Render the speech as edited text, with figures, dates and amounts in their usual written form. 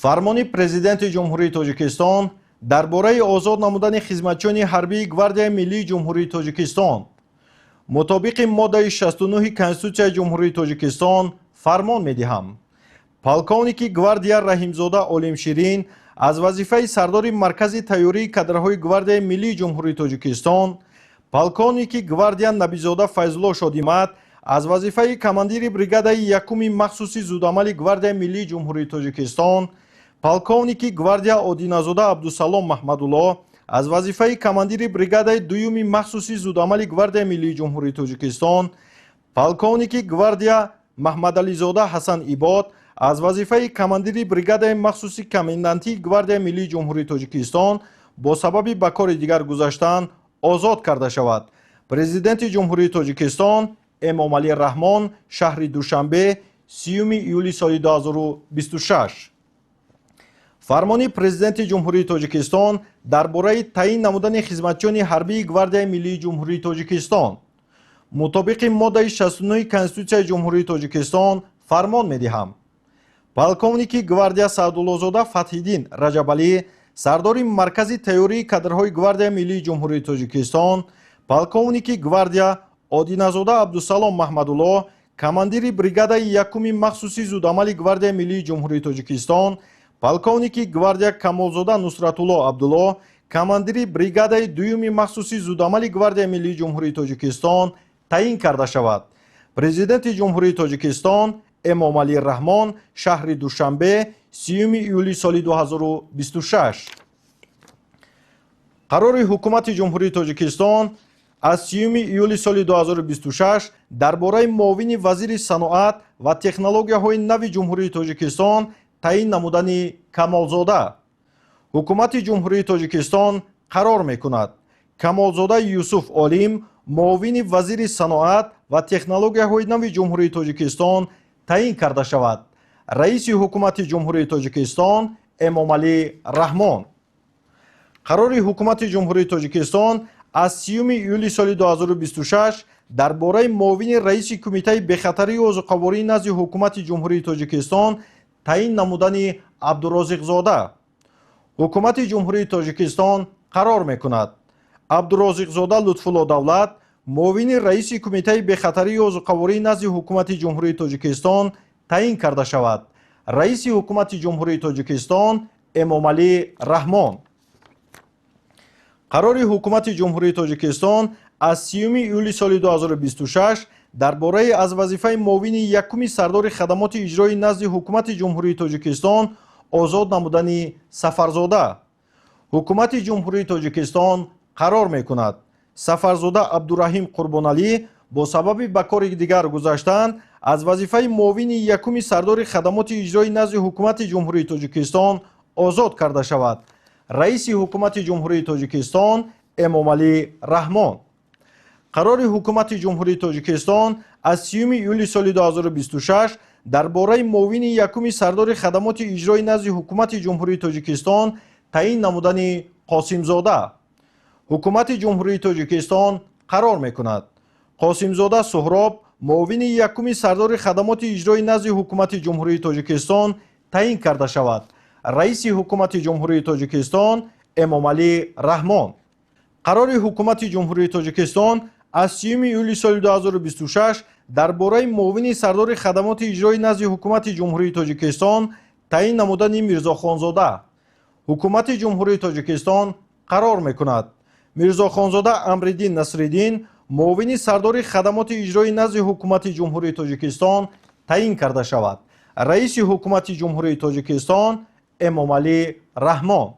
Фармони Президенти Ҷумҳурии Тоҷикистон дар бораи озод намудани хизматчиёни ҳарбии Гвардияи миллии Ҷумҳурии Тоҷикистон. Мутобиқи моддаи 69 Конститутсияи Ҷумҳурии Тоҷикистон фармон медиҳам: полковники гвардия Раҳимзода Олимширин аз вазифаи сардори Маркази тайёрии кадрҳои Гвардияи миллии Ҷумҳурии Тоҷикистон, полковники гвардия Набизода Файзулло Шодимат аз вазифаи командири бригадаи якуми махсуси зудамали Гвардияи миллии Ҷумҳурии Тоҷикистон, полковники гвардия Одиназода Абдусалом Маҳмадулло аз вазифаи командири бригадаи дуюми махсуси зудамали Гвардияи миллии Ҷумҳурии Тоҷикистон, полковники гвардия Маҳмадализода Ҳасан Ибод аз вазифаи командири бригадаи махсуси комендантии Гвардияи миллии Ҷумҳурии Тоҷикистон бо сабаби ба кори дигар гузаштан озод карда шавад. Президенти Ҷумҳурии Тоҷикистон Эмомалӣ Раҳмон, шаҳри Душанбе, 30 июли соли 2026. Фармони Президенти Ҷумҳурии Тоҷикистон дар бораи таъин намудани хизматчиёни ҳарбии Гвардияи миллии Ҷумҳурии Тоҷикистон. Мутобиқи моддаи 69 Конститутсияи Ҷумҳурии Тоҷикистон фармон медиҳам: полковники гвардия Саъдуллозода Фатҳиддин Раҷабалӣ сардори Маркази тайёрии кадрҳои Гвардияи миллии Ҷумҳурии Тоҷикистон, полковники гвардия Одиназода Абдусалом Маҳмадулло командири бригадаи якуми махсуси зудамали Гвардияи миллии Ҷумҳурии Тоҷикистон, полковники гвардия Камолзода Нусратулло Абдулло командири бригадаи дуюми махсуси зудамали Гвардияи миллии Ҷумҳурии Тоҷикистон таъин карда шавад. Президенти Ҷумҳурии Тоҷикистон Эмомалӣ Раҳмон, шаҳри Душанбе, 30 июли соли 2026. Қарори Ҳукумати Ҷумҳурии Тоҷикистон аз 30 июли соли 2026 дар бораи муовини вазири саноат ва технологияҳои нави Ҷумҳурии Тоҷикистон таъин намудани Камолзода. Ҳукумати Ҷумҳурии Тоҷикистон қарор мекунад: Камолзода Юсуф Олим муовини вазири саноат ва технологияҳои нави Ҷумҳурии Тоҷикистон таъин карда шавад. Раиси Ҳукумати Ҷумҳурии Тоҷикистон Эмомалӣ Раҳмон. Қарори Ҳукумати Ҷумҳурии Тоҷикистон аз 30 июли соли 2026 дар бораи муовини раиси Кумитаи бехатарии озуқаворӣ назди Ҳукумати Ҷумҳурии Тоҷикистон таъин намудани Абдурозиқзода. Ҳукумати Ҷумҳурии Тоҷикистон қарор мекунад: Абдурозиқзода Лутфулло Давлат муовини раиси Кумитаи бехатарии озуқаворӣ назди Ҳукумати Ҷумҳурии Тоҷикистон таъин карда шавад. Раиси Ҳукумати Ҷумҳурии Тоҷикистон Эмомалӣ Раҳмон. Қарори Ҳукумати Ҷумҳурии Тоҷикистон аз 30 июли соли 2026 дар бораи аз вазифаи муовини якуми сардори хадамоти иҷроӣ назди Ҳукумати Ҷумҳурии Тоҷикистон озод намудани Сафарзода. Ҳукумати Ҷумҳурии Тоҷикистон қарор мекунад: Сафарзода Абдураҳим Қурбоналӣ бо сабаби ба кори дигар гузаштан аз вазифаи муовини якуми сардори хадамоти иҷроӣ назди Ҳукумати Ҷумҳурии Тоҷикистон озод карда шавад. Раиси Ҳукумати Ҷумҳурии Тоҷикистон Эмомалӣ Раҳмон. Қарори Ҳукумати Ҷумҳурии Тоҷикистон аз 30 июли соли 2026 дар бораи муовини якуми сардори хадамоти иҷроӣ назди Ҳукумати Ҷумҳурии Тоҷикистон таъин намудани Қосимзода. Ҳукумати Ҷумҳурии Тоҷикистон қарор мекунад: Қосимзода Суҳроб муовини якуми сардори хадамоти иҷроӣ назди Ҳукумати Ҷумҳурии Тоҷикистон таъин карда шавад. Раиси Ҳукумати Ҷумҳурии Тоҷикистон Эмомалӣ Раҳмон. Қарори Ҳукумати Ҷумҳурии Тоҷикистон аз 30 июли соли 2026 дар бораи муовини сардори хадамоти иҷроӣ назди Ҳукумати Ҷумҳурии Тоҷикистон таъин намудани Мирзохонзода. Ҳукумати Ҷумҳурии Тоҷикистон қарор мекунад: Мирзохонзода Амриддин Насриддин муовини сардори хадамоти иҷроӣ назди Ҳукумати Ҷумҳурии Тоҷикистон таъин карда шавад. Раиси Ҳукумати Ҷумҳурии Тоҷикистон Эмомалӣ Раҳмон.